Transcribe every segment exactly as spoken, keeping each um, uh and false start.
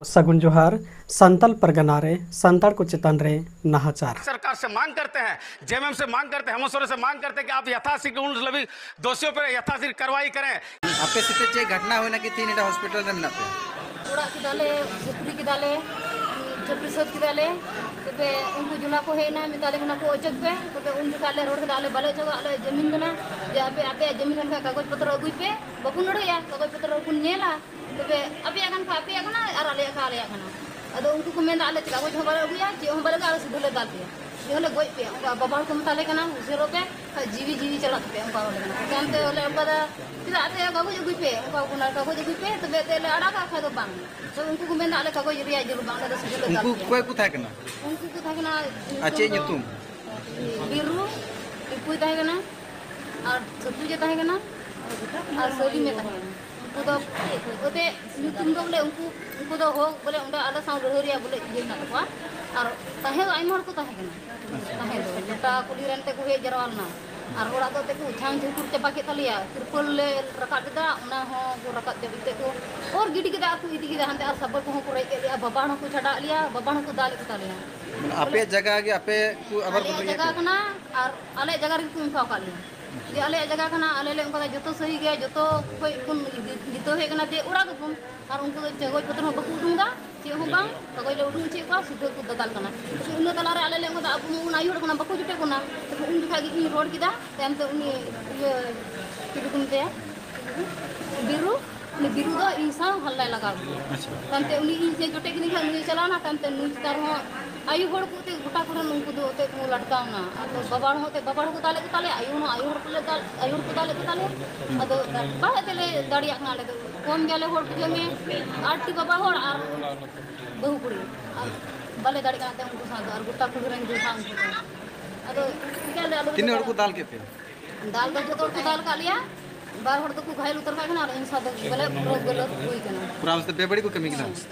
ᱥᱟᱹᱜᱩᱱ ᱡᱚᱦᱟᱨ᱾ ᱥᱟᱱᱛᱟᱞ ᱯᱟᱨᱜᱟᱱᱟ ᱨᱮ ᱥᱟᱱᱛᱟᱲ ᱠᱚ ᱪᱮᱛᱟᱱ ᱨᱮ ᱱᱟᱦᱟᱪᱟᱨ᱾ सरकार से मांग करते हैं, जेएमएम से मांग करते हैं, हेमंत सोरेन से मांग करते हैं कि आप यथाशीघ्र उन सभी दोषियों पर यथाशीघ्र कार्रवाई करें। ᱟᱯᱮ ᱥᱟᱛᱮ ᱪᱮᱫ ᱜᱷᱚᱴᱱᱟ ᱦᱩᱭᱱᱟ ᱠᱤ ᱛᱤᱦᱤᱧ ᱱᱚᱰᱮ ᱦᱚᱥᱯᱤᱴᱟᱞ ᱨᱮ ᱢᱮᱱᱟᱜ ᱯᱮᱭᱟ? ᱚᱲᱟᱜ ᱠᱮᱫᱟᱞᱮ, ᱥᱩᱠᱨᱤ ᱠᱮᱫᱟᱞᱮ, ᱪᱷᱟᱹᱯᱨᱤ ᱥᱟᱹᱛ ᱠᱮᱫᱟᱞᱮ᱾ ᱛᱚᱵᱮ ᱩᱱᱠᱩ ᱡᱚᱞᱟ ᱠᱚ ᱦᱮᱡ ᱮᱱᱟ, ᱢᱮᱛᱟᱞᱮ ᱠᱟᱱᱟ ᱠᱚ ᱚᱪᱚᱜ ᱯᱮ᱾ ᱛᱚᱵᱮ ᱩᱱ ᱡᱚᱠᱷᱟᱡ ᱞᱮ ᱨᱚᱲ ᱠᱮᱫᱟ, ᱟᱞᱮ ᱵᱟᱞᱮ ᱚᱪᱚᱜᱟ, ᱟᱞᱮᱭᱟᱜ ᱡᱟᱹᱢᱤᱱ ᱠᱟᱱᱟ, ᱡᱮ ᱟᱯᱮ ᱟᱯᱮᱭᱟᱜ ᱡᱟᱹᱢᱤᱱ ᱠᱟᱱ ᱠᱷᱟᱡ ᱠᱟᱜᱚᱡᱽ ᱯᱚᱛᱨᱚ ᱟᱹᱜᱩᱭ ᱯᱮ, ᱵᱟᱵᱚᱱ ᱞᱟᱹᱲᱦᱟᱹᱭᱟ, ᱠᱟᱜᱚᱡᱽ ᱯᱚᱛᱨᱚ ᱵᱚᱱ ᱧᱮᱞᱟ᱾ ᱛᱚᱵᱮ ᱟᱯᱮᱭᱟᱜ ᱠᱟᱱ ᱠᱷᱟᱡ ᱟᱯᱮᱭᱟᱜ ᱠᱟᱱᱟ ᱟᱨ ᱟᱞᱮᱭᱟᱜ ᱠᱷᱟᱡ ᱟᱞᱮᱭᱟᱜ ᱠᱟᱱᱟ᱾ ᱟᱫᱚ ᱩᱱᱠᱩ ᱠᱚ ᱢᱮᱱᱫᱟ, ᱟᱞᱮ ᱪᱮᱫ ᱠᱟᱜᱚᱡᱽ ᱦᱚᱸ ᱵᱟᱞᱮ ᱟᱹᱜᱩᱭᱟ, ᱪᱮᱫ ᱦᱚᱸ ᱵᱟᱞᱮ ᱟᱹᱜᱩᱭᱟ, ᱟᱞᱮ ᱥᱤᱫᱷᱟᱹ ᱞᱮ ᱫᱟᱞ ᱯᱮᱭᱟ, ᱡᱮ ᱦᱚᱸᱞᱮ ᱜᱚᱡ ᱯᱮᱭᱟ᱾ ᱚᱱᱠᱟ ᱵᱟᱵᱟ ᱦᱚᱲ ᱠᱚ ᱢᱮᱛᱟ ᱞᱮ ᱠᱟᱱᱟ, ᱩᱥᱟᱹᱨᱚᱜ ᱯᱮ, ᱠᱷᱟᱡ ᱡᱤᱣᱤ ᱡᱤᱣᱤ ᱪᱟᱞᱟᱜ ᱛᱟᱯᱮᱭᱟ, ᱚᱱᱠᱟ ᱦᱚᱲ ᱞᱮ ᱠᱟᱱᱟ᱾ ᱛᱟᱭᱚᱢ ᱛᱮ ᱵᱚᱞᱮ ᱚᱱᱠᱟ ᱫᱚ, ᱪᱮᱫᱟᱜ ᱟᱯᱮ ᱠᱟᱜᱚᱡᱽ ᱟᱹᱜᱩᱭ ᱯᱮ, ᱚᱱᱠᱟ ᱠᱚ ᱢᱮᱱᱟ, ᱠᱟᱜᱚᱡᱽ ᱟᱹᱜᱩᱭ ᱯᱮ, ᱛᱚᱵᱮ ᱮᱱᱛᱮᱫ ᱞᱮ ᱟᱲᱟᱜᱟ, ᱠᱷᱟᱡ ᱫᱚ ᱵᱟᱝ᱾ ᱛᱚ ᱩᱱᱠᱩ ᱠᱚ ᱢᱮᱱᱫᱟ, ᱟᱞᱮ ᱠᱟᱜᱚᱡᱽ ᱨᱮᱭᱟᱜ ᱡᱟᱹᱨᱩᱲ ᱵᱟᱝ, ᱟᱞᱮ ᱫᱚ ᱥᱤᱫᱷᱟᱹ ᱞᱮ ᱫᱟᱞ ᱩᱱᱠᱩ ᱯᱮᱭᱟ᱾ ᱚᱠᱚᱭ ᱠᱚ ᱛᱟᱦᱮᱸ ᱠᱟᱱᱟ? ᱩᱱᱠᱩ ᱠᱚ ᱛᱟᱦᱮᱸ ᱠᱟᱱᱟ, ᱟᱨ ᱪᱮᱫ ᱫᱚ ᱧᱩᱛᱩᱢ? ᱵᱤᱨᱩ, ᱴᱤᱯᱩᱭ ᱛᱟᱦᱮᱸ ᱠᱟᱱᱟ, ᱟᱨ ᱥᱟᱹᱛᱩᱡᱮ ᱛᱟᱦᱮᱸ ᱠᱟᱱᱟ, ᱟᱨ ᱥᱟᱹᱞᱤᱢᱮ ᱛᱟᱦᱮᱸ ᱠᱟᱱᱟ᱾ ᱩᱱᱠᱩ ᱫᱚ ᱮᱱᱛᱮᱫ ᱧᱩᱛᱩᱢ ᱫᱚ ᱵᱚᱞᱮ ᱩᱱᱠᱩ, ᱩᱱᱠᱩ ᱫᱚ ᱦᱚᱠ ᱵᱚᱞᱮ ᱚᱸᱰᱮ ᱟᱞᱮ ᱥᱟᱶ ᱞᱟᱹᱲᱦᱟᱹᱭ ᱨᱮᱭᱟᱜ ᱵᱚᱞᱮ ᱤᱭᱟᱹ ᱢᱮᱱᱟᱜ ᱛᱟᱠᱚᱣᱟ᱾ ᱟᱨ ᱛᱟᱦᱮᱸ ᱫᱚ ᱟᱭᱢᱟ ᱦᱚᱲ ᱠᱚ ᱛᱟᱦᱮᱸ ᱠᱟᱱᱟ, ᱛᱟᱦᱮᱸ ᱫᱚ ᱜᱚᱴᱟ ᱠᱩᱞᱦᱤ ᱨᱮᱱ ᱛᱮᱠᱚ ᱦᱮᱡ ᱡᱟᱨᱣᱟ ᱞᱮᱱᱟ᱾ ᱟᱨ ᱚᱲᱟᱜ ᱫᱚ ᱮᱱᱛᱮᱫ ᱠᱚ ᱩᱪᱷᱟᱝ ᱡᱷᱩᱠᱩᱨ ᱪᱟᱵᱟ ᱠᱮᱫ ᱛᱟᱞᱮᱭᱟ, ᱛᱤᱨᱯᱚᱞ ᱞᱮ ᱨᱟᱠᱟᱵ ᱞᱮᱫᱟ, ᱚᱱᱟ ᱦᱚᱸ ᱠᱚ ᱨᱟᱠᱟᱵ ᱪᱟᱵᱟ ᱠᱟᱛᱮᱫ ᱠᱚ ᱚᱨ ᱜᱤᱰᱤ ᱠᱮᱫᱟ ᱟᱨ ᱠᱚ ᱤᱫᱤ ᱠᱮᱫᱟ ᱦᱟᱱᱛᱮ᱾ ᱟᱨ ᱥᱟᱵᱚᱞ ᱠᱚᱦᱚᱸ ᱠᱚ ᱨᱮᱡ ᱠᱮᱫ ᱞᱮᱭᱟ, ᱵᱟᱵᱟ ᱦᱚᱸ ᱠᱚ ᱪᱷᱟᱰᱟᱣ ᱮᱫ ᱞᱮᱭᱟ, ᱵᱟᱵᱟ ᱦᱚᱸ ᱠᱚ ᱫᱟᱞ ᱮᱫ ᱠᱚ ᱛᱟᱞᱮᱭᱟ᱾ ᱢᱟᱱᱮ ᱟᱯᱮᱭᱟᱜ ᱡᱟᱭᱜᱟ ᱜᱮ ᱟᱯᱮ ᱠᱚ ᱟᱵᱟᱨ ᱠᱚ ᱟᱞᱮᱭᱟᱜ ᱨᱮᱡ ᱡᱟᱭᱜᱟ ᱠᱮᱫ ᱯᱮᱭᱟ? ᱠᱟᱱᱟ ᱟᱨ ᱟᱞᱮᱭᱟᱜ ᱡᱟᱭᱜᱟ ᱨᱮᱜᱮ ᱠᱚ ᱢᱮᱥᱟᱣ ᱟᱠᱟᱫ ᱞᱮᱭᱟ᱾ ᱡᱮ ᱟᱞᱮᱭᱟᱜ ᱡᱟᱭᱜᱟ ᱠᱟᱱᱟ, ᱟᱞᱮ ᱞᱮ ᱚᱱᱠᱟ ᱫᱚ ᱡᱚᱛᱚ ᱥᱟᱹᱦᱤ ᱜᱮᱭᱟ, ᱡᱚᱛᱚ ᱠᱷᱚᱡ ᱵᱚᱱ ᱡᱤᱛᱟᱹᱣ ᱦᱮᱡ ᱠᱟᱱᱟ ᱡᱮ ᱚᱲᱟᱜ ᱟᱵᱚᱱ, ᱟᱨ ᱩᱱᱠᱩ ᱫᱚ ᱠᱟᱜᱚᱡᱽ ᱯᱚᱛᱨᱚ ᱦᱚᱸ ᱵᱟᱠᱚ ᱩᱰᱩᱝ ᱮᱫᱟ, ᱪᱮᱫ ᱦᱚᱸ ᱵᱟᱝ, ᱠᱟᱜᱚᱡᱽ ᱞᱮ ᱩᱰᱩᱝ ᱦᱚᱪᱚᱭᱮᱫ ᱠᱚᱣᱟ, ᱥᱤᱫᱷᱟᱹ ᱠᱚ ᱫᱟᱫᱟᱞ ᱠᱟᱱᱟ᱾ ᱛᱚᱵᱮ ᱤᱱᱟᱹ ᱛᱟᱞᱟᱨᱮ ᱟᱞᱮ ᱞᱮ ᱚᱱᱠᱟ ᱫᱚ ᱟᱵᱚ ᱢᱟ ᱵᱚᱱ ᱟᱭᱩ ᱦᱚᱲ ᱠᱟᱱᱟ, ᱵᱟᱠᱚ ᱡᱚᱴᱮᱫ ᱵᱚᱱᱟ᱾ ᱛᱚᱵᱮ ᱩᱱ ᱡᱚᱠᱷᱟᱡ ᱜᱮ ᱤᱧ ᱨᱚᱲ ᱠᱮᱫᱟ, ᱛᱟᱭᱚᱢ ᱛᱮ ᱩᱱᱤ ᱤᱭᱟᱹ ᱪᱤᱞᱤ ᱠᱚ ᱢᱮᱛᱟᱭᱟ, ᱵᱤᱨᱩ, ᱩᱱᱤ ᱵᱤᱨᱩ ᱫᱚ ᱤᱧ ᱥᱟᱶ ᱦᱟᱞᱞᱟᱭ ᱞᱟᱜᱟᱣ ᱠᱮᱫᱟ᱾ ᱟᱪᱪᱷᱟ᱾ ᱛᱟᱭᱚᱢ ᱛᱮ ᱩᱱᱤ ᱤᱧ ᱥᱮ ᱡᱚᱴᱮᱫ ᱠᱤᱫᱤᱧ ᱠᱷᱟᱱ ᱩᱱᱤ ᱪᱟᱞᱟᱣ ᱮᱱᱟ, ᱛᱟᱭᱚᱢ ᱛᱮ ᱱᱩᱭ ᱪᱮᱛᱟᱱ ᱨᱮᱦᱚᱸ ᱟᱭᱩ ᱦᱚᱲ ᱠᱚ ᱛᱮ ᱜᱚᱴᱟ ᱠᱚᱨᱮᱱ ᱩᱱᱠᱩ ᱫᱚ ᱮᱱᱛᱮᱫ ᱠᱚ ᱞᱟᱴᱠᱟᱣ ᱮᱱᱟ᱾ ᱟᱫᱚ ᱵᱟᱵᱟ ᱦᱚᱲ ᱦᱚᱸ ᱮᱱᱛᱮᱫ ᱵᱟᱵᱟ ᱦᱚᱲ ᱠᱚ ᱫᱟᱞᱮᱫ ᱠᱚ ᱛᱟᱞᱮᱭᱟ, ᱟᱭᱳ ᱦᱚᱸ ᱟᱭᱳ ᱦᱚᱲ ᱠᱚᱞᱮ ᱫᱟᱞ, ᱟᱭᱳ ᱦᱚᱲ ᱠᱚ ᱫᱟᱞᱮᱫ ᱠᱚ ᱛᱟᱞᱮᱭᱟ᱾ ᱟᱫᱚ ᱵᱟᱝ ᱮᱱᱛᱮᱫ ᱞᱮ ᱫᱟᱲᱮᱭᱟᱜ ᱠᱟᱱᱟ, ᱟᱞᱮ ᱫᱚ ᱠᱚᱢ ᱜᱮᱭᱟᱞᱮ ᱦᱚᱲ, ᱵᱩᱡᱷᱟᱹᱣ ᱢᱮ, ᱟᱴ ᱴᱤ ᱵᱟᱵᱟ ᱦᱚᱲ ᱟᱨ ᱵᱟᱹᱦᱩ ᱠᱩᱲᱤ, ᱟᱨ ᱵᱟᱞᱮ ᱫᱟᱲᱮᱭᱟᱜ ᱠᱟᱱᱟ ᱮᱱᱛᱮᱫ ᱩᱱᱠᱩ ᱥᱟᱶ ᱫᱚ, ᱟᱨ ᱜᱚᱴᱟ ᱠᱩᱞᱦᱤ ᱨᱮᱱ ᱜᱮ ᱥᱟᱶ ᱩᱱᱠᱩ ᱫᱚ᱾ ᱟᱫᱚ ᱪᱤᱠᱟᱹᱭᱟᱞᱮ, ᱟᱞᱮ ᱫᱚ ᱛᱤᱱᱟᱹᱜ ᱦᱚᱲ ᱠᱚ ᱫᱟᱞ ᱠᱮᱫ ᱯᱮᱭᱟ? ᱫᱟᱞ ᱫᱚ ᱡᱚᱛᱚ ᱦᱚᱲ ᱠᱚ ᱫᱟᱞ ᱠᱟᱜ ᱞᱮᱭᱟ, ᱵᱟᱨ ᱦᱚᱲ ᱫᱚᱠᱚ ᱜᱷᱟᱭᱮᱞ ᱩᱛᱟᱹᱨ ᱠᱟᱜ ᱠᱟᱱᱟ, ᱟᱨ ᱤᱧ ᱥᱟᱶ ᱫᱚ ᱵᱚᱞᱮ ᱯᱩᱨᱟᱹ ᱜᱟᱹᱞᱟᱹᱛ ᱦᱩᱭ ᱠᱟᱱᱟ᱾ ᱯᱩᱨᱟᱹ ᱟᱢ ᱥᱟᱛᱮ ᱵᱮᱵᱟᱹᱲᱤᱡ ᱠᱚ ᱠᱟᱹᱢᱤ ᱠᱟᱱᱟ?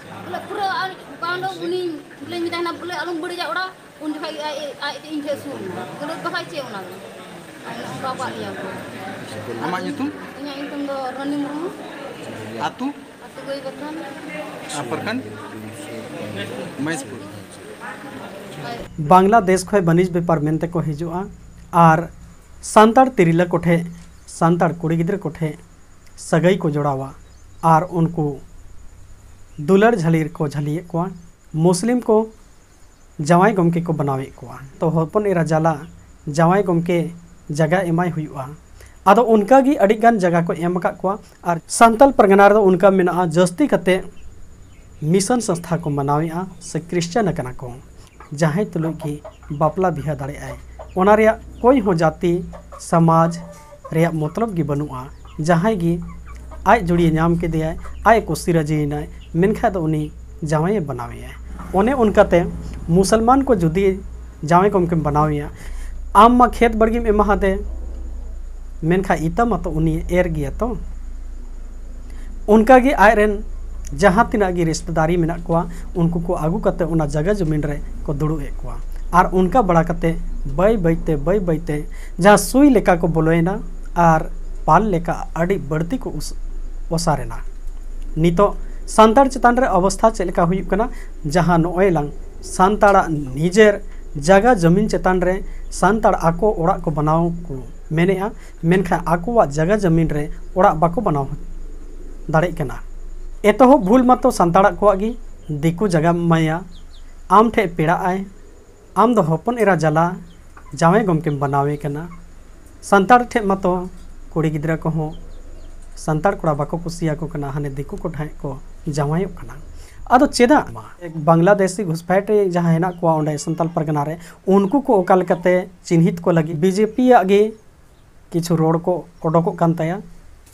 ᱵᱚᱞᱮ ᱯᱩᱨᱟᱹ, ᱟᱨ ᱵᱟᱝ ᱫᱚ ᱩᱱᱤ ᱵᱚᱞᱮᱧ ᱢᱮᱛᱟᱭ ᱠᱟᱱᱟ, ᱵᱚᱞᱮ ᱟᱞᱚᱢ ᱵᱟᱹᱲᱤᱡᱟ ᱚᱲᱟᱜ, ᱩᱱ ᱡᱚᱠᱷᱟᱡ ᱜᱮ ᱟᱡ, ᱟᱡ ᱛᱮ ᱤᱧ ᱴᱷᱮᱡ ᱥᱩᱨ ᱮᱱᱟ᱾ ᱜᱟᱹᱞᱟᱹᱛ ᱵᱟᱠᱷᱟᱡ ᱪᱮᱫ ᱚᱱᱟ ᱫᱚ? ᱟᱨ ᱚᱱᱠᱟ ᱠᱟᱜ ᱞᱮᱭᱟ ᱠᱚ᱾ ᱟᱢᱟᱜ ᱧᱩᱛᱩᱢ? ᱤᱧᱟᱹᱜ ᱧᱩᱛᱩᱢ ᱫᱚ ᱨᱟᱱᱤ ᱢᱩᱨᱢᱩ᱾ ᱟᱹᱛᱩ? ᱟᱹᱛᱩ ᱟᱯᱟᱨᱠᱷᱟᱱ ᱢᱚᱦᱮᱥᱯᱩᱨ᱾ ᱵᱟᱝᱞᱟᱫᱮᱥ ᱠᱷᱚᱱ ᱵᱟᱹᱱᱤᱡᱽ ᱵᱮᱯᱟᱨ ᱢᱮᱱᱛᱮ ᱠᱚ ᱦᱤᱡᱩᱜᱼᱟ ᱟᱨ ᱥᱟᱱᱛᱟᱲ ᱛᱤᱨᱞᱟᱹ ᱠᱚᱴᱷᱮᱱ, ᱥᱟᱱᱛᱟᱲ ᱠᱩᱲᱤ ᱜᱤᱫᱽᱨᱟᱹ ᱠᱚᱴᱷᱮᱱ ᱥᱟᱹᱜᱟᱹᱭ ᱠᱚ ᱡᱚᱲᱟᱣᱟ ᱟᱨ ᱩᱱᱠᱩ ᱫᱩᱞᱟᱹᱲ ᱡᱷᱟᱹᱞᱤ ᱨᱮᱠᱚ ᱡᱷᱟᱹᱞᱤᱭᱮᱫ ᱠᱚᱣᱟ᱾ ᱢᱩᱥᱞᱤᱢ ᱠᱚ ᱡᱟᱶᱟᱭ ᱜᱚᱢᱠᱮ ᱠᱚ ᱵᱮᱱᱟᱣᱮᱫ ᱠᱚᱣᱟ᱾ ᱛᱚ ᱦᱚᱯᱚᱱ ᱮᱨᱟ ᱡᱟᱞᱟ ᱡᱟᱶᱟᱭ ᱜᱚᱢᱠᱮ ᱡᱟᱭᱜᱟ ᱮᱢᱟᱭ ᱦᱩᱭᱩᱜᱼᱟ᱾ ᱟᱫᱚ ᱚᱱᱠᱟ ᱜᱮ ᱟᱹᱰᱤ ᱜᱟᱱ ᱡᱟᱭᱜᱟ ᱠᱚ ᱮᱢ ᱟᱠᱟᱫ ᱠᱚᱣᱟ᱾ ᱟᱨ ᱥᱟᱱᱛᱟᱞ ᱯᱟᱨᱜᱟᱱᱟ ᱨᱮᱫᱚ ᱚᱱᱠᱟ ᱢᱮᱱᱟᱜᱼᱟ, ᱡᱟᱹᱥᱛᱤ ᱠᱟᱛᱮ ᱢᱤᱥᱚᱱ ᱥᱚᱝᱥᱛᱷᱟ ᱠᱚ ᱢᱟᱱᱟᱣᱮᱫᱼᱟ ᱥᱮ ᱠᱷᱨᱤᱥᱪᱟᱱ ᱟᱠᱟᱱᱟ ᱠᱚ, ᱡᱟᱦᱟᱸᱭ ᱛᱩᱞᱩᱡ ᱜᱮ ᱵᱟᱯᱞᱟ ᱵᱤᱦᱟᱹ ᱫᱟᱲᱮᱭᱟᱜᱼᱟᱭ᱾ ᱚᱱᱟ ᱨᱮᱭᱟᱜ ᱠᱚᱭ ᱦᱚᱸ ᱡᱟᱹᱛᱤ, ᱥᱚᱢᱟᱡᱽ ᱨᱮᱭᱟᱜ ᱢᱚᱛᱞᱚᱵ ᱜᱮ ᱵᱟᱹᱱᱩᱜᱼᱟ᱾ ᱡᱟᱦᱟᱸᱭ ᱜᱮ ᱟᱡ ᱡᱩᱲᱤᱭᱮ ᱧᱟᱢ ᱠᱮᱫᱮᱭᱟᱭ, ᱟᱡ ᱮ ᱠᱩᱥᱤ ᱨᱟᱹᱡᱤᱭᱮᱱᱟᱭ, ᱢᱮᱱᱠᱷᱟᱱ ᱫᱚ ᱩᱱᱤ ᱡᱟᱶᱟᱭᱮ ᱵᱮᱱᱟᱣᱮᱭᱟ᱾ ᱚᱱᱮ ᱚᱱᱠᱟᱛᱮ ᱢᱩᱥᱚᱞᱢᱟᱱ ᱠᱚ ᱡᱩᱫᱤ ᱡᱟᱶᱟᱭ ᱜᱚᱢᱠᱮᱢ ᱵᱮᱱᱟᱣᱮᱭᱟ, ᱟᱢ ᱢᱟ ᱠᱷᱮᱛ ᱵᱟᱲᱜᱮᱢ ᱮᱢᱟᱦᱟᱫᱮ, ᱢᱮᱱᱠᱷᱟᱱ ᱤᱛᱟᱹ ᱢᱟᱛᱚ ᱩᱱᱤ ᱮᱨ ᱜᱮᱭᱟ ᱛᱚ᱾ ᱚᱱᱠᱟᱜᱮ ᱟᱡᱨᱮᱱ ᱡᱟᱦᱟᱸ ᱛᱤᱱᱟᱹᱜ ᱜᱮ ᱨᱤᱥᱛᱮᱫᱟᱨᱤ ᱢᱮᱱᱟᱜ ᱠᱚᱣᱟ, ᱩᱱᱠᱩ ᱠᱚ ᱟᱹᱜᱩ ᱠᱟᱛᱮ ᱚᱱᱟ ᱡᱟᱭᱜᱟ ᱡᱚᱢᱤᱱ ᱨᱮ ᱠᱚ ᱫᱩᱲᱩᱵ ᱮᱫ ᱠᱚᱣᱟ᱾ ᱟᱨ ᱚᱱᱠᱟ ᱵᱟᱲᱟ ᱠᱟᱛᱮ ᱵᱟᱹᱭ ᱵᱟᱹᱭᱛᱮ, ᱵᱟᱹᱭ ᱵᱟᱹᱭᱛᱮ ᱡᱟᱦᱟᱸ ᱥᱩᱭ ᱞᱮᱠᱟ ᱠᱚ ᱵᱚᱞᱚᱭᱮᱱᱟ ᱟᱨ ᱯᱟᱞ ᱞᱮᱠᱟ ᱟᱹᱰᱤ ᱵᱟᱹᱲᱛᱤ ᱠᱚ ᱩᱥ-, ᱚᱥᱟᱨ ᱮᱱᱟ᱾ ᱱᱤᱛᱚᱜ ᱥᱟᱱᱛᱟᱲ ᱪᱮᱛᱟᱱ ᱨᱮ ᱚᱵᱚᱥᱛᱷᱟ ᱪᱮᱫ ᱞᱮᱠᱟ ᱦᱩᱭᱩᱜ ᱠᱟᱱᱟ, ᱡᱟᱦᱟᱸ ᱱᱚᱜᱼᱚᱭ ᱞᱟᱝ ᱥᱟᱱᱛᱟᱲᱟᱜ ᱱᱤᱡᱮᱨ ᱡᱟᱭᱜᱟ ᱡᱚᱢᱤᱱ ᱪᱮᱛᱟᱱ ᱨᱮ ᱥᱟᱱᱛᱟᱲ ᱟᱠᱚ ᱚᱲᱟᱜ ᱠᱚ ᱵᱮᱱᱟᱣ ᱠᱚ ᱢᱮᱱᱮᱫᱼᱟ, ᱢᱮᱱᱠᱷᱟᱱ ᱟᱠᱚᱣᱟᱜ ᱡᱟᱭᱜᱟ ᱡᱚᱢᱤᱱ ᱨᱮ ᱚᱲᱟᱜ ᱵᱟᱠᱚ ᱵᱮᱱᱟᱣ ᱫᱟᱲᱮᱭᱟᱜ ᱠᱟᱱᱟ᱾ ᱮᱛᱚᱦᱚᱵ ᱵᱷᱩᱞ ᱢᱟᱛᱚ ᱥᱟᱱᱛᱟᱲᱟᱜ ᱠᱚᱣᱟᱜ ᱜᱮ, ᱫᱤᱠᱩ ᱡᱟᱭᱜᱟᱢ ᱮᱢᱟᱭᱟ, ᱟᱢ ᱴᱷᱮᱱ ᱯᱮᱲᱟᱜ ᱟᱭ, ᱟᱢ ᱫᱚ ᱦᱚᱯᱚᱱ ᱮᱨᱟ ᱡᱟᱞᱟ ᱡᱟᱶᱟᱭ ᱜᱚᱢᱠᱮᱢ ᱵᱮᱱᱟᱣᱮ ᱠᱟᱱᱟ᱾ ᱥᱟᱱᱛᱟᱲ ᱴᱷᱮᱱ ᱢᱟᱛᱚ ᱠᱩᱲᱤ ᱜᱤᱫᱽᱨᱟᱹ ᱠᱚᱦᱚᱸ ᱥᱟᱱᱛᱟᱲ ᱠᱚᱲᱟ ᱵᱟᱠᱚ ᱠᱩᱥᱤᱭᱟᱠᱚ ᱠᱟᱱᱟ, ᱦᱟᱱᱮ ᱫᱤᱠᱩ ᱠᱚ ᱴᱷᱮᱱ ᱠᱚ ᱡᱟᱶᱟᱭᱚᱜ ᱠᱟᱱᱟ᱾ ᱟᱫᱚ ᱪᱮᱫᱟᱜ ᱢᱟ ᱵᱟᱝᱞᱟᱫᱮᱥᱤ ᱜᱷᱩᱥᱯᱟᱭᱤᱴ ᱨᱮ ᱡᱟᱦᱟᱸ ᱦᱮᱱᱟᱜ ᱠᱚᱣᱟ ᱚᱸᱰᱮ ᱥᱟᱱᱛᱟᱲ ᱯᱟᱨᱜᱟᱱᱟ ᱨᱮ, ᱩᱱᱠᱩ ᱠᱚ ᱚᱠᱟ ᱞᱮᱠᱟᱛᱮ ᱪᱤᱱᱦᱤᱛ ᱠᱚ ᱞᱟᱹᱜᱤᱫ ᱵᱤᱡᱮᱯᱤ ᱭᱟᱜ ᱜᱮ ᱠᱤᱪᱷᱩ ᱨᱚᱲ ᱠᱚ ᱚᱰᱚᱠᱚᱜ ᱠᱟᱱ ᱛᱟᱭᱟ,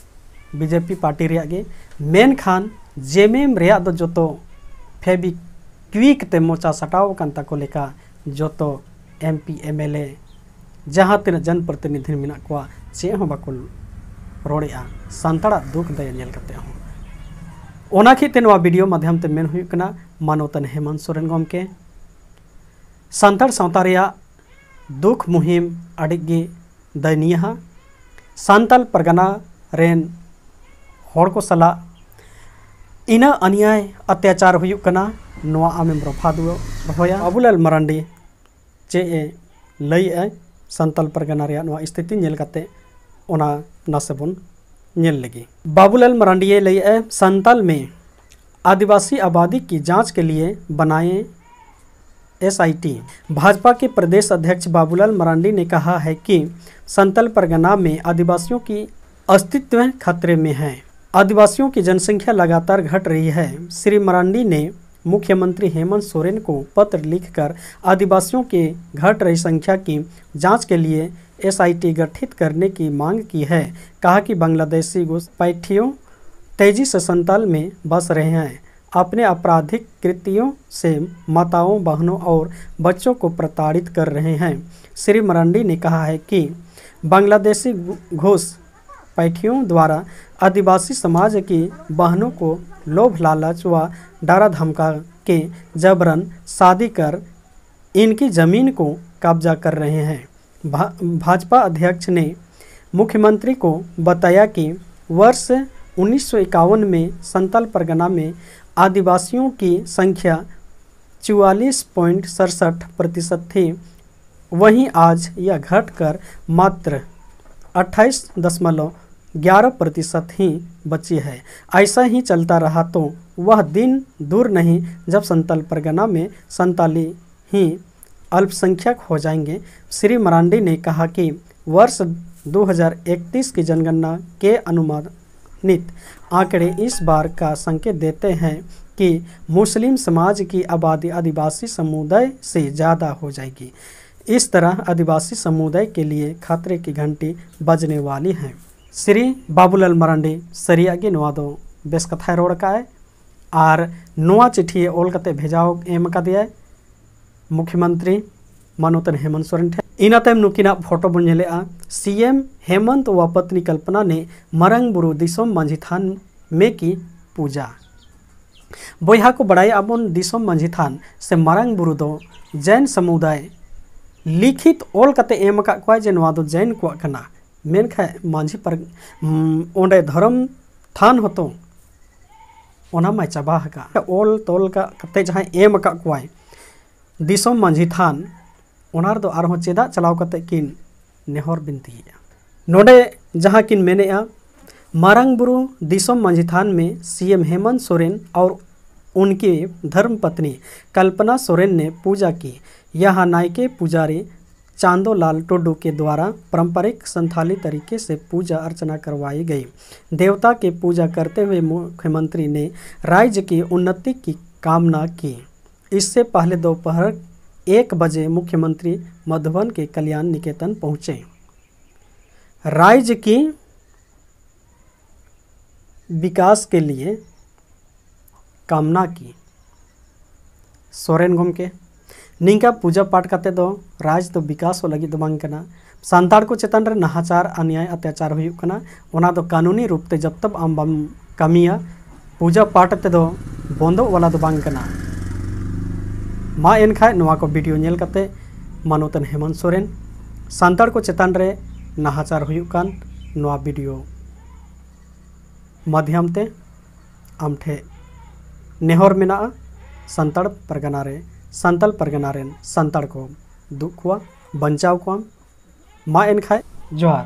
ᱵᱤᱡᱮᱯᱤ ᱯᱟᱨᱴᱤ ᱨᱮᱭᱟᱜ ᱜᱮ᱾ ᱢᱮᱱᱠᱷᱟᱱ ᱡᱮᱢᱮᱢ ᱨᱮᱭᱟᱜ ᱫᱚ ᱡᱚᱛᱚ ᱯᱷᱮᱵᱤᱠᱣᱤᱠ ᱛᱮ ᱢᱚᱪᱟ ᱥᱟᱴᱟᱣ ᱟᱠᱟᱱ ᱛᱟᱠᱚ ᱞᱮᱠᱟ ᱡᱚᱛᱚ M P, M L A, ᱡᱟᱦᱟᱸ ᱛᱤᱱᱟᱹᱜ ᱡᱚᱱ ᱯᱨᱚᱛᱤᱱᱤᱫᱷᱤ ᱢᱮᱱᱟᱜ ᱠᱚᱣᱟ, ᱪᱮᱫ ᱦᱚᱸ ᱵᱟᱠᱚ ᱨᱚᱲᱮᱜᱼᱟ ᱥᱟᱱᱛᱟᱲᱟᱜ ᱫᱩᱠ ᱫᱟᱭᱟ ᱧᱮᱞ ᱠᱟᱛᱮ ᱦᱚᱸ᱾ ᱚᱱᱟ ᱠᱷᱟᱹᱛᱤᱨ ᱛᱮ ᱱᱚᱣᱟ ᱵᱷᱤᱰᱤᱭᱳ ᱢᱟᱫᱽᱫᱷᱚᱢ ᱛᱮ ᱢᱮᱱ ᱦᱩᱭᱩᱜ ᱠᱟᱱᱟ, ᱢᱟᱱᱚᱛᱟᱱ ᱦᱮᱢᱚᱱᱛ ᱥᱚᱨᱮᱱ ᱜᱚᱢᱠᱮ, ᱥᱟᱱᱛᱟᱲ ᱥᱟᱶᱛᱟ ᱨᱮᱭᱟᱜ ᱫᱩᱠ ᱢᱩᱦᱤᱢ ᱟᱹᱰᱤ ᱜᱮ ᱫᱟᱭᱱᱤᱭᱟᱦᱟ᱾ ᱥᱟᱱᱛᱟᱞ ᱯᱟᱨᱜᱟᱱᱟ ᱨᱮᱱ ᱦᱚᱲ ᱠᱚ ᱥᱟᱞᱟᱜ ᱤᱱᱟᱹ ᱚᱱᱭᱟᱭ ᱚᱛᱛᱟᱪᱟᱨ ᱦᱩᱭᱩᱜ ᱠᱟᱱᱟ, ᱱᱚᱣᱟ ᱟᱢᱮᱢ ᱨᱚᱯᱷᱟ ᱫᱚ ᱨᱚᱦᱚᱭᱟ᱾ ᱵᱟᱵᱩᱞᱟᱞ ᱢᱟᱨᱟᱱᱰᱤ ᱪᱮᱫ ᱮ ᱞᱟᱹᱭᱮᱫᱼᱟᱭ ᱥᱟᱱᱛᱟᱞ ᱯᱟᱨᱜᱟᱱᱟ ᱨᱮᱭᱟᱜ ᱱᱚᱣᱟ ᱥᱛᱷᱤᱛᱤ ᱧᱮᱞ ᱠᱟᱛᱮ, ᱚᱱᱟ ᱱᱟᱥᱮ ᱵᱚᱱ ᱧᱮᱞ ᱞᱮᱜᱮ᱾ ᱵᱟᱵᱩᱞᱟᱞ ᱢᱟᱨᱟᱱᱰᱤᱭᱮ ᱞᱟᱹᱭᱮᱫᱼᱟ, संथाल में आदिवासी आबादी की जांच के लिए बनाए एसआईटी। भाजपा के प्रदेश अध्यक्ष बाबूलाल मरांडी ने कहा है कि संथाल परगना में आदिवासियों की अस्तित्व खतरे में है। आदिवासियों की जनसंख्या लगातार घट रही है। श्री मरांडी ने मुख्यमंत्री हेमंत सोरेन को पत्र लिखकर आदिवासियों की घट रही संख्या की जांच के लिए एसआईटी गठित करने की मांग की है। कहा कि बांग्लादेशी घुसपैठियों तेजी से संथाल में बस रहे हैं, अपने आपराधिक कृतियों से माताओं, बहनों और बच्चों को प्रताड़ित कर रहे हैं। श्री मरांडी ने कहा है कि बांग्लादेशी घु-, घुसपैठियों द्वारा आदिवासी समाज की बहनों को लोभ लालच व डरा धमका के जबरन शादी कर इनकी जमीन को कब्जा कर रहे हैं। भा-, भाजपा अध्यक्ष ने मुख्यमंत्री को बताया कि वर्ष उन्नीस सौ इक्यावन में संथाल परगना में आदिवासियों की संख्या चौवालीस पॉइंट सड़सठ प्रतिशत थी, वहीं आज यह घटकर मात्र अट्ठाईस दशमलव ग्यारह प्रतिशत ही बची है। ऐसा ही चलता रहा तो वह दिन दूर नहीं जब संथाल परगना में संताली ही अल्पसंख्यक हो जाएंगे। श्री मरांडी ने कहा कि वर्ष दो हज़ार इकतीस की जनगणना के अनुमानित आंकड़े इस बार का संकेत देते हैं कि मुस्लिम समाज की आबादी आदिवासी समुदाय से ज़्यादा हो जाएगी। इस तरह आदिवासी समुदाय के लिए खतरे की घंटी बजने वाली है। श्री बाबूलाल मरांडी ᱥᱟᱹᱨᱤᱭᱟᱜ ᱜᱮ ᱱᱚᱣᱟ ᱫᱚ ᱵᱮᱥ ᱠᱟᱛᱷᱟᱭ ᱨᱚᱲ ᱟᱠᱟᱫᱼᱟᱭ᱾ ᱟᱨ ᱱᱚᱣᱟ ᱪᱤᱴᱷᱤ ᱚᱞ ᱠᱟᱛᱮ ᱵᱷᱮᱡᱟ ᱮᱢ ᱟᱠᱟᱫᱮᱭᱟᱭ ᱢᱩᱠᱷᱭᱚᱢᱚᱱᱛᱨᱤ ᱢᱟᱱᱚᱛᱟᱱ ᱦᱮᱢᱚᱱᱛ ᱥᱚᱨᱮᱱ ᱴᱷᱮᱱ᱾ ᱤᱱᱟᱹ ᱛᱟᱭᱚᱢ ᱱᱩᱠᱤᱱᱟᱜ ᱯᱷᱳᱴᱳ ᱵᱚᱱ ᱧᱮᱞᱮᱜᱼᱟ, ᱥᱤ ᱮᱢ ᱦᱮᱢᱚᱱᱛ ᱣᱟ ᱯᱚᱛᱱᱤ ᱠᱚᱞᱯᱚᱱᱟ ᱱᱮ ᱢᱟᱨᱟᱝ ᱵᱩᱨᱩ ᱫᱤᱥᱚᱢ ᱢᱟᱹᱡᱷᱤ ᱛᱷᱟᱱ ᱢᱮ ᱠᱤ ᱯᱩᱡᱟ᱾ ᱵᱚᱭᱦᱟ ᱠᱚ, ᱵᱟᱲᱟᱭᱮᱜᱼᱟ ᱵᱚᱱ ᱫᱤᱥᱚᱢ ᱢᱟᱹᱡᱷᱤ ᱛᱷᱟᱱ ᱥᱮ ᱢᱟᱨᱟᱝ ᱵᱩᱨᱩ ᱫᱚ ᱡᱮᱱ ᱥᱚᱢᱩᱫᱟᱭ ᱞᱤᱠᱷᱤᱛ ᱚᱞ ᱠᱟᱛᱮ ᱮᱢ ᱟᱠᱟᱫ ᱠᱚᱣᱟ ᱡᱮ ᱱᱚᱣᱟ ᱫᱚ ᱡᱮᱱ ᱠᱚᱣᱟᱜ ᱠᱟᱱᱟ᱾ ᱢᱮᱱᱠᱷᱟᱱ ᱢᱟᱹᱡᱷᱤ ᱯᱟᱨ-, ᱩᱢ, ᱚᱸᱰᱮ ᱫᱷᱚᱨᱚᱢ ᱛᱷᱟᱱ ᱦᱚᱸᱛᱚ ᱚᱱᱟ ᱢᱟᱭ ᱪᱟᱵᱟ ᱟᱠᱟᱫ᱾ ᱚᱞ ᱛᱚᱞ ᱠᱟᱜ ᱠᱟᱛᱮ ᱡᱟᱦᱟᱸᱭ ᱮᱢ ᱟᱠᱟᱫ ᱠᱚᱣᱟᱭ ᱫᱤᱥᱚᱢ ᱢᱟᱹᱡᱷᱤ ᱛᱷᱟᱱ, ᱚᱱᱟ ᱨᱮᱫᱚ ᱟᱨᱦᱚᱸ ᱪᱮᱫᱟᱜ ᱪᱟᱞᱟᱣ ᱠᱟᱛᱮ ᱠᱤᱱ ᱱᱮᱦᱚᱨ ᱵᱤᱱᱛᱤᱭᱮᱫᱼᱟ? ᱱᱚᱰᱮ ᱡᱟᱦᱟᱸ ᱠᱤᱱ ᱢᱮᱱᱮᱫᱼᱟ, ᱢᱟᱨᱟᱝ ᱵᱩᱨᱩ ᱫᱤᱥᱚᱢ ᱢᱟᱹᱡᱷᱤ ᱛᱷᱟᱱ ᱢᱮ ᱥᱤ ᱮᱢ ᱦᱮᱢᱟᱱᱛ ᱥᱚᱨᱮᱱ ᱟᱨ ᱩᱱᱠᱤ ᱫᱷᱚᱨᱢ ᱯᱚᱛᱱᱤ ᱠᱚᱞᱯᱚᱱᱟ ᱥᱚᱨᱮᱱ ᱱᱮ ᱯᱩᱡᱟ ᱠᱤ, ᱭᱟᱦᱟᱸ ᱱᱟᱭᱠᱮ ᱯᱩᱡᱟᱨᱤ ᱪᱟᱸᱫᱳ ᱞᱟᱞ ᱴᱩᱰᱩ ᱠᱮ ᱫᱣᱟᱨᱟ ᱯᱟᱨᱚᱢᱯᱚᱨᱤᱠ ᱥᱟᱱᱛᱷᱟᱞᱤ ᱛᱟᱨᱤᱠᱮ ᱥᱮ ᱯᱩᱡᱟ ᱟᱨᱪᱟᱱᱟ ᱠᱟᱨᱣᱟᱭᱤ ᱜᱟᱭᱤ᱾ ᱫᱮᱣᱛᱟ ᱠᱮ ᱯᱩᱡᱟ ᱠᱟᱨᱛᱮ ᱦᱩᱭᱮ ᱢᱩᱠᱷᱭᱚᱢᱚᱱᱛᱨᱤ ᱱᱮ ᱨᱟᱭᱡ ᱠᱤ ᱩᱱᱱᱚᱛᱤ ᱠᱤ ᱠᱟᱢᱱᱟ ᱠᱤ᱾ ᱤᱥᱥᱮ ᱯᱟᱦᱞᱮ ᱫᱚᱯᱚᱦᱚᱨ ᱮᱠ ᱵᱟᱡᱮ ᱢᱩᱠᱷᱭᱚᱢᱚᱱᱛᱨᱤ ᱢᱚᱫᱷᱩᱵᱚᱱ ᱠᱮ ᱠᱟᱞᱭᱟᱱ ᱱᱤᱠᱮᱛᱚᱱ ᱯᱚᱦᱩᱸᱪᱮ᱾ ᱨᱟᱭᱡ ᱠᱤ ᱵᱤᱠᱟᱥ ᱠᱮ ᱞᱤᱭᱮ ᱠᱟᱢᱱᱟ ᱠᱤ᱾ ᱥᱚᱨᱮᱱ ᱜᱚᱢᱠᱮ, ᱱᱤᱝᱠᱟ ᱯᱩᱡᱟ ᱯᱟᱴ ᱠᱟᱛᱮ ᱫᱚ ᱨᱟᱡᱽ ᱫᱚ ᱵᱤᱠᱟᱥᱚᱜ ᱞᱟᱹᱜᱤᱫ ᱫᱚ ᱵᱟᱝ ᱠᱟᱱᱟ᱾ ᱥᱟᱱᱛᱟᱲ ᱠᱚ ᱪᱮᱛᱟᱱ ᱨᱮ ᱱᱟᱦᱟᱪᱟᱨ, ᱟᱱᱭᱟᱭ, ᱚᱛᱛᱟᱪᱟᱨ ᱦᱩᱭᱩᱜ ᱠᱟᱱᱟ, ᱚᱱᱟ ᱫᱚ ᱠᱟᱹᱱᱩᱱᱤ ᱨᱩᱯ ᱛᱮ ᱡᱚᱵ ᱛᱚᱠ ᱟᱢ ᱵᱟᱢ ᱠᱟᱹᱢᱤᱭᱟ, ᱯᱩᱡᱟ ᱯᱟᱴ ᱛᱮᱫᱚ ᱵᱚᱱᱫᱚᱜ ᱣᱟᱞᱟ ᱫᱚ ᱵᱟᱝ ᱠᱟᱱᱟ᱾ ᱢᱟ ᱮᱱᱠᱷᱟᱡ ᱱᱚᱣᱟ ᱠᱚ ᱵᱷᱤᱰᱤᱭᱳ ᱧᱮᱞ ᱠᱟᱛᱮ ᱢᱟᱱᱚᱛᱟᱱ ᱦᱮᱢᱟᱱᱛ ᱥᱚᱨᱮᱱ ᱥᱟᱱᱛᱟᱲ ᱠᱚ ᱪᱮᱛᱟᱱ ᱨᱮ ᱱᱟᱦᱟᱪᱟᱨ ᱦᱩᱭᱩᱜ ᱠᱟᱱ ᱱᱚᱣᱟ ᱵᱷᱤᱰᱤᱭᱳ ᱢᱟᱫᱷᱭᱟᱢ ᱛᱮ ᱟᱢ ᱴᱷᱮᱡ ᱱᱮᱦᱚᱨ ᱢᱮᱱᱟᱜᱼᱟ, ᱥᱟᱱᱛᱟᱲ ᱯᱟᱨᱜᱟᱱᱟ ᱨᱮ, ᱥᱟᱱᱛᱟᱲ ᱯᱟᱨᱜᱟᱱᱟ ᱨᱮᱱ ᱥᱟᱱᱛᱟᱲ ᱠᱚ ᱫᱩᱜ ᱠᱚᱣᱟ, ᱵᱟᱧᱪᱟᱣ ᱠᱚᱣᱟᱢ᱾ ᱢᱟ ᱮᱱᱠᱷᱟᱡ ᱡᱚᱦᱟᱨ᱾